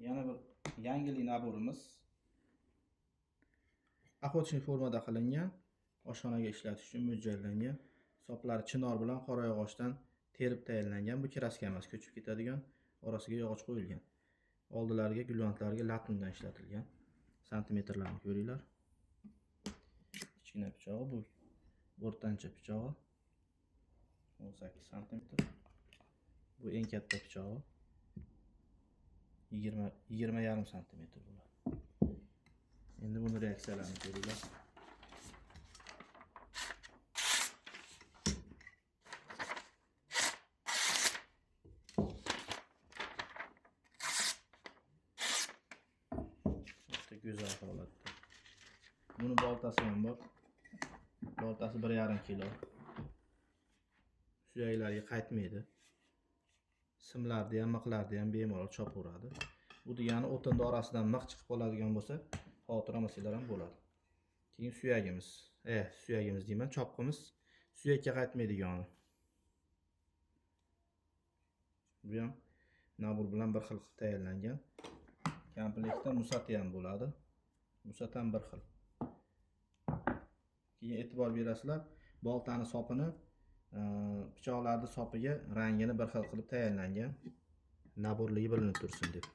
Yana bir yangilik naborimiz. Охотничий formada qilingan, oshxonaga ishlatish uchun mo'ljallangan. Soplari chinor bilan qora yog'ochdan terib tayyorlangan. Bu kraska emas, ko'chib ketadigan, orasiga yog'och qo'yilgan. Oldilariga, gulvandlarga latundan ishlatilgan. Santimetrlarni ko'ringlar. Kichkina pichog'i bu, o'rtancha pichog'i 18 santimetr. Bu eng katta pichog'i 20,5 santimetr bo'ladi. Endi buni reaksiyalarini ko'ringlar. Juda go'zal holatda. Buni boltasi ham bor. Boltasi 1,5 kilo. Suyaklarga qaytmaydi. Simlarni ham, miqlarni ham bemalol chopaveradi. Bu degani o'tinni orasidan miq chiqib qoladigan bo'lsa, xavotir olmasanglar ham bo'ladi. Keyin suyagimiz, suyagimiz deyman, chopqimiz suyakka qaytmaydigani. Bu ham nabur bilan bir xil qilib tayyorlangan. Komplektda musati ham bo'ladi. Musat ham bir xil. Keyin e'tibor berasizlar, boltani sopini, pichoqlarni sopiga rangini bir xil qilib tayyorlangan. Naborligi bilinib tursin deb.